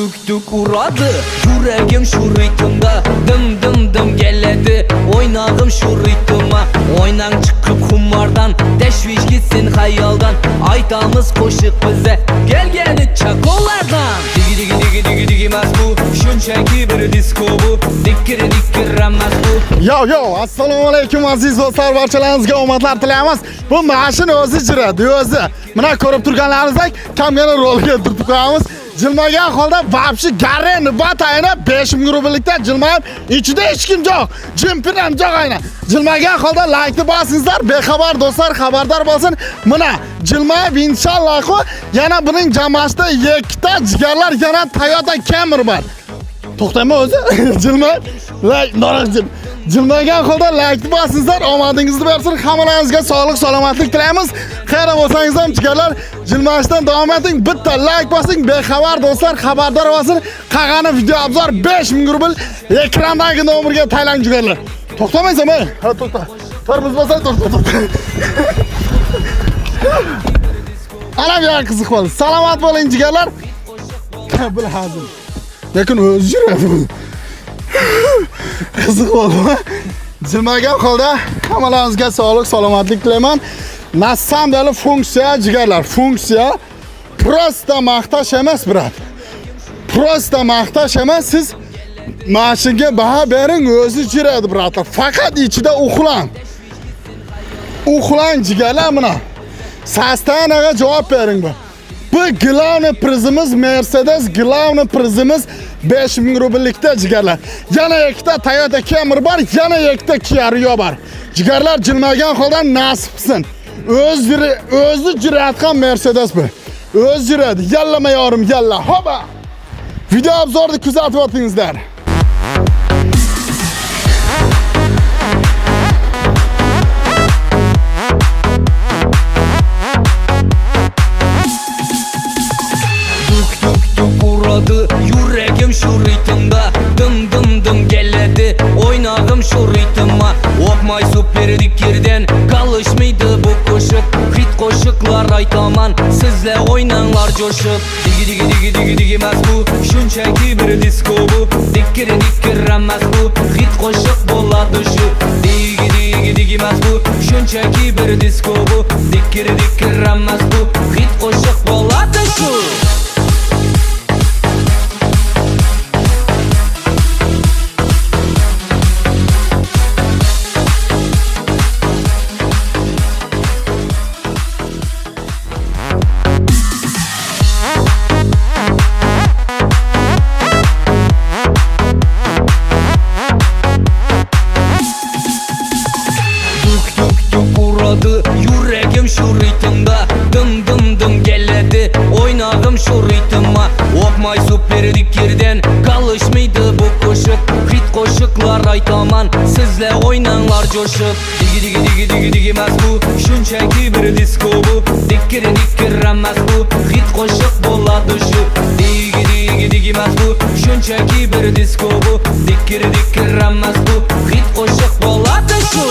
Duk duk uradi yuragim shu ritmda, dim dim dim keladi o'ynag'im shu ritmga. O'ynang chiqib xumordan, tashvish gitsin xayoldan, aytamiz qo'shiq biza kelgani chakollardan. Digi digi digi digi digi emas bu, shunchaki bir disko bu, dikkiri dikkir emas bu. Yo yo, assalomu alaykum aziz do'stlar, barchalaringizga omadlar tilaymiz. Bu mashina o'zi jiradi, o'zi. Mana ko'rib turganlaringizdek, kamgina rolga turtib qo'yamiz. Jilmagan holda vobshe garren batayna 5000 rubllikdan jilmayib, ichida hech kim yo'q. Jimpir ham yo'q aynan. Jilmagan holda laykni bosingizlar, bexabar do'stlar xabardor bo'lsin. Mana jilmayib inshaalloh yana buning jamoasida ikkita jigarlar, yana Toyota Camry bor. To'xtaymi o'zi? Jilmayib, layk norozi. Jilmaygan holda laykni bosingizlar, omadingizni bersin. Hammalaringizga sog'lik, salomatlik tilaymiz. Qayerda bo'lsangiz ham jigarlar, jilmayishdan davom eting. Bitta layk bosing, bexabar do'stlar xabardor bo'lsin. Qag'ani video obzor 5000 rubl ekrandagi nomerga taylang jigarlar. To'xtamaysan, ey? Ha, to'xta. Tormoz bosay, to'xta, to'xta. Ana bu yoq qiziq bo'ldi. Salomat bo'ling jigarlar. Bil hazil. Lekin o'zi yuradi. Qiziq bo'ldi. Jilmagan holda hammalaringizga sog'lik, salomatlik tilayman. На самом деле funksiya jigarlar, funksiya просто maqtash emas, брат. Просто maqtash emas, siz mashinaga baho bering, o'zi yuradi, брат lar. Faqat ichida uxlang. Uxlang jigarlar mana. Sastanaga javob bering bu. Bu главный prizimiz Mercedes, главный prizimiz 5000 rubllikda jigarlar. Yana ikkita Toyota Camry bor, yana ikkita Kia Rio bor. Jigarlar jilmagan holda nasib qilsin. O'zi jirayotgan Mercedes bu. O'zi jiradi. Yallama yorim, yalla. Hoba. Video obzorni kuzatib o'tingizlar. Duk duk duk uradi yuragim shu ritmda, dim dim dim keladi o'ynag'im shu ritmga. O'qmay super dikirdan qolishmaydi bu qo'shiq, hit qo'shiqlar aytaman, sizlar o'ynanglar jo'shib. Digi digi digi digi digi emas bu, shunchaki bir disko bu, dikkiri dikkir emas bu, hit qo'shiq bo'ladi shu. Digi digi digi emas bu, shunchaki bir disko bu, dikkiri dikkir emas bu, hit qo'shiq bo'ladi shu. Duk duk duk uradi yuragim shu ritmda, dim dim dim keladi o'ynag'im shu ritmga. O'qmay super dikirdan qolishmaydi bu qo'shiq, hit qo'shiqlar aytaman, sizlar o'ynanglar jo'shib. Digi digi digi digi digi emas bu, shunchaki bir disko bu, dikkiri dikkir emas bu, hit qo'shiq bo'ladi shu. Digi digi digi emas bu, shunchaki bir disko bu, dikkiri dikkir emas bu, hit qo'shiq bo'ladi shu.